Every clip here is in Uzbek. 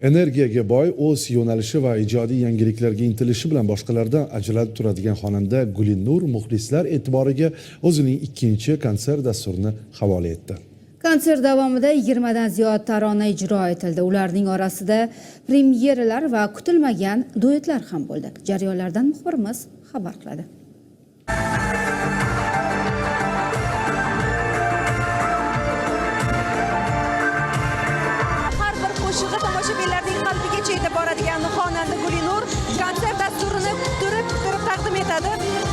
Energiyaga boy, o'z yo'nalishi va ijodiy yangiliklarga intilishi bilan boshqalardan ajralib turadigan xonanda Gulinur muxlislar e'tiboriga o'zining ikkinchi konsert dasturini havola etdi. Konsert davomida 20 dan ziyod tarona ijro etildi. Ularning orasida premyeralar va kutilmagan duetlar ham bo'ldi. Jarayonlardan muxbirimiz xabar qiladi. Har bir qo'shig'i tomoshabinlarning qalbigacha yetib boradigan xonanda Gulinur konsert dasturini kuttirib kuttirib taqdim etadi.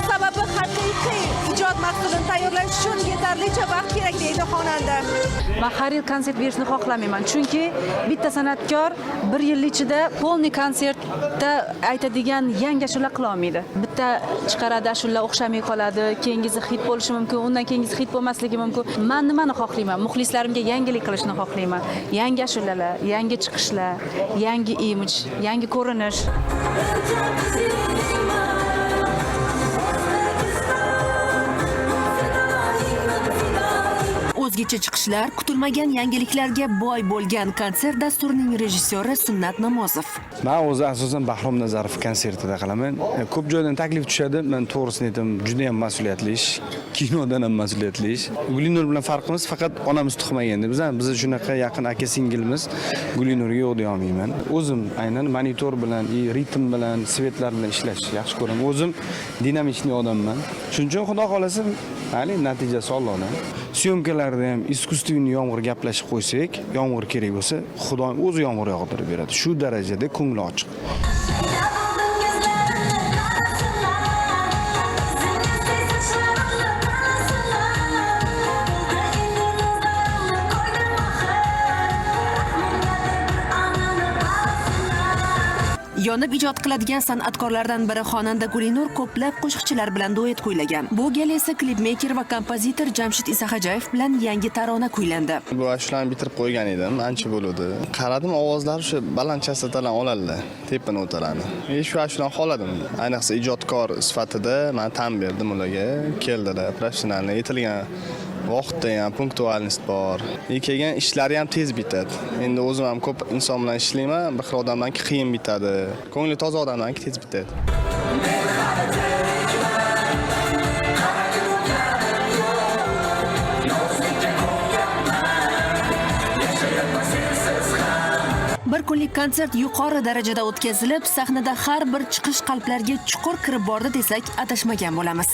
Sababi haqiqiy ijod mahsulini tayyorlash uchun yetarlicha vaqt kerak, deydi xonanda. Man har yil konsert berishni xohlamayman, chunki bitta san'atkor bir yil ichida полный konsertda aytadigan yangi ashula qila olmaydi. Bitta chiqaradi ashula, o'xshamay qoladi, keyingisi hit bo'lishi mumkin, undan keyingisi hit bo'lmasligi mumkin. Man nimani xohlayman? Muxlislarimga yangilik qilishni xohlayman. Yangi ashulalar, yangi chiqishlar, yangi imij, yangi ko'rinish. O'zgacha chiqishlar, kutilmagan yangiliklarga boy bo'lgan konsert dasturining rejissyori Sunnat Namozov. Man o'zi asosan Bahrom Nazarov konsertida qilaman. Ko'p joydan taklif tushadi. Men to'g'risini aytaman, juda ham mas'uliyatli ish. Kinodan ham mas'uliyatli ish. Gulinur bilan farqimiz faqat onamiz tug'maganda. Biz shunaqa yaqin aka singilmiz. Gulinurga yo'q deya olmayman. O'zim aynan monitor bilan, и ritm bilan, свет lar bilan ishlash yaxshi ko'raman. O'zim динамичный odamman. Shuning uchun Xudo xolasa, hali natijasi Allohdan. Съёмка larda ham искусственный yomg'ir gaplashib qo'ysak, yomg'ir kerak bo'lsa, Xudo o'zi yomg'ir yog'dirib beradi. Shu darajada ko'ngli ochiq. Yonib ijod qiladigan san'atkorlardan biri xonanda Gulinur ko'plab qo'shiqchilar bilan duet kuylagan. Bu gal esa klipmeyker va kompozitor Jamshid Isaxo'jayev bilan yangi tarona kuylandi. Bu ashulani bitirib qo'ygan edim, ancha bo'ldi. Qaradim, ovozlari o'sha baland chastotalarni oladilar, tepani o'talarni. E shu ashulani xohladim. Ayniqsa ijodkor sifatida man tan berdim ularga. Keldilar, professionalni yetilgan vaqtda ham пунктуальность bor. E kelgan ishlari ham tez bitadi. Endi o'zim ham ko'p inson bilan ishlayman, bir xil odamdanki qiyin bitadi. Ko'ngli toza odamdanki tez bitadi. Bir kunlik konsert yuqori darajada o'tkazilib, sahnada har bir chiqish qalblarga chuqur kirib bordi desak, adashmagan bo'lamiz.